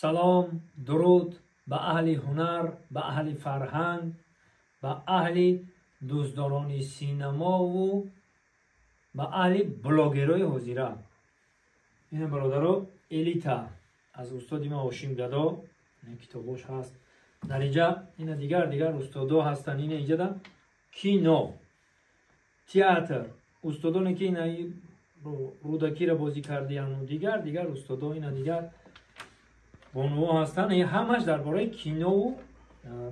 Салом, дуруд ба аҳли ҳунар, ба аҳли фарҳанг, ба аҳли дӯстдорони синамову ба аҳли блогерҳои ҳозира. Ина, бародаро, «Элита» аз устоди ма Ҳошим Гадо китобош ҳаст дар инҷа. Ина, дигар дигар устодо ҳастанд. Ина, инҷада кино, театр, устодоне ки ина Рӯдакиро бозӣ кардияну дигар дигар устодо, ина дигар бонуҳо ҳастанд. Ҳамаш дар бораи кинову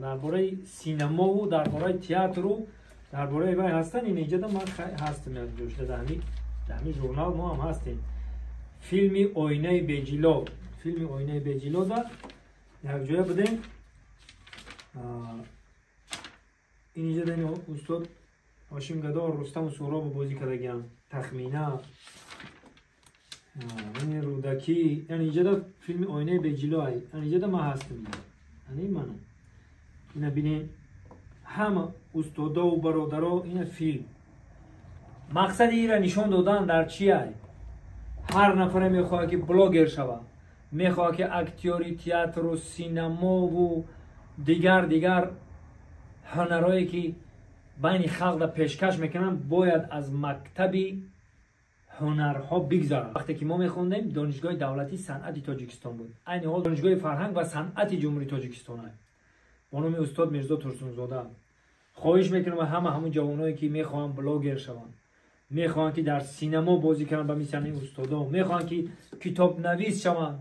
дар бораи синамову дар бораи театру дар бораи вай ҳастанд. Ин инҷада ман ҳастам, дар ҳамин журнал мо ҳам ҳастем. Филми «Оинаи беҷило», филми «Оинаи беҷилода» якҷоя будем. Ин инҷада устод Ҳошим Гадо Рустаму Суҳробо бозӣ кардагиам, Тахмина, Рӯдакӣ. Яъне инҷада филми «Оинаи беҷило», инҷада ман ҳастам, ани ману ина бинем, ҳама устодову бародаро. Ина филм. Мақсади ира нишон додан дар чиай? Ҳар нафаре мехоҳад, ки блогер шавад, мехоҳад, ки актёри театру синамову дигар дигар ҳунарҳое, ки байни халқда пешкаш мекунанд, бояд аз мактаби ҳунарҳо бигзарад. Вақте ки мо мехондем, Донишгоҳи давлатии санъати Тоҷикистон буд, айни ҳол Донишгоҳи фарҳанг ва санъати Ҷумҳурии Тоҷикистон бо номи устод Мирзо Турсунзода. Хоҳиш мекунам, ҳама ҳамун ҷавоное, ки мехоҳанд блогер шаванд, мехоҳанд, ки дар синамо бозӣ кунанд, ба мисли ҳамин устодон, мехоҳанд, ки китобнавис шаванд,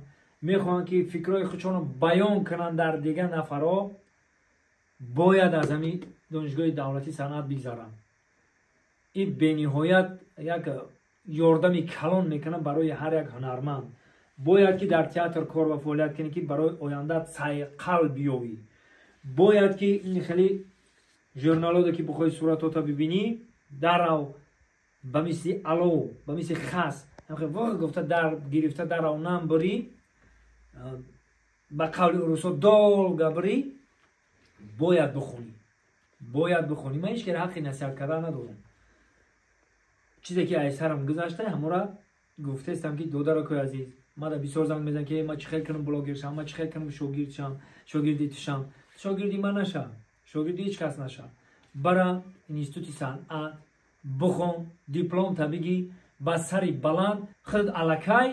мехоҳанд, ки фикрҳои худшонро баён кунанд дар дигар нафарҳо, бояд аз ҳамин Донишгоҳи давлатии санъат бигзаранд. Ин бениҳоят як ёрдами калон мекунад барои ҳар як ҳунарманд. Бояд ки дар театр кор ва фаъолият кунӣ, ки барои оянда сайқал биёвӣ. Бояд ки ин хеле журналоде, ки бихоҳӣ суратота бибинӣ, дарав ба мисли алов, ба мисли хас гуфта дар гирифта дарав нам бирӣ, ба қавли урусо долго бирӣ. Бояд бихонӣ, бояд бихонӣ. Ман ҳеч кара ҳаққи насиҳат кардан надорам. Чизе ки аз сарам гузашта, ҳамора гуфтаистам, ки додаракои азиз, мада бисёр занг мезан, ки ма чӣ хел кунам блогер шам, ма чӣ хел кунам шогирд шам, шогирди ту шам. Шогирди ман наша, шогирди ҳеҷ кас наша. Бара институти санъат бихон, дипломта бигӣ, ба сари баланд худат аллакай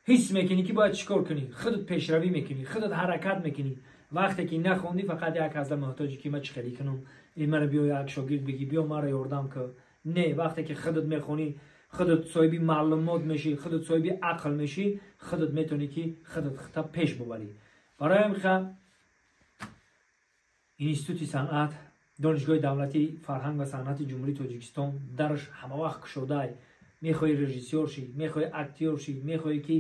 ҳис мекунӣ, ки бояд чӣ кор кунӣ. Худат пешравӣ мекунӣ, худат ҳаракат мекунӣ. Вақте ки нахондӣ, фақат як азда муҳтоҷӣ, ки ма чӣ хеле кунам, мара биё як шогирд бигӣ, биё мара ёрдам кун. Не, вақте ки худат мехонӣ, худат соҳиби маълумот мешӣ, худат соҳиби ақл мешӣ, худат метавонӣ, ки худат хита пеш бубарӣ. Барои ҳамин институти санъат, Донишгоҳи давлатии фарҳанг ва санъати Ҷумҳурии Тоҷикистон дараш ҳамавақт кушодай. Мехоҳӣ режиссёр шӣ, мехоҳӣ актёр шӣ, мехоҳӣ, ки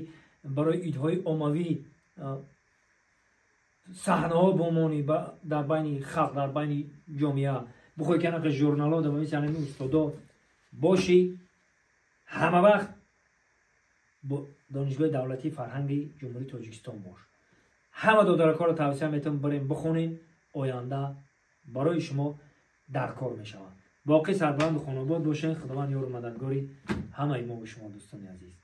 барои идҳои оммавӣ саҳнаҳо бомонӣ, дар байни халқ, дар байни ҷомеа, бихоҳӣ, ки анақа журналҳо дар мисли ҳамин устодо бошӣ, ҳама вақт бо Донишгоҳи давлатии фарҳанги Ҷумҳурии Тоҷикистон бош. Ҳама додаракҳоро тавсия метавон, барем бихонем, оянда барои шумо дар кор мешавад. Боқӣ сарбаланду хонобод бошед. Худованд ёру мададгори ҳамаи мо шумо, дӯстони азиз.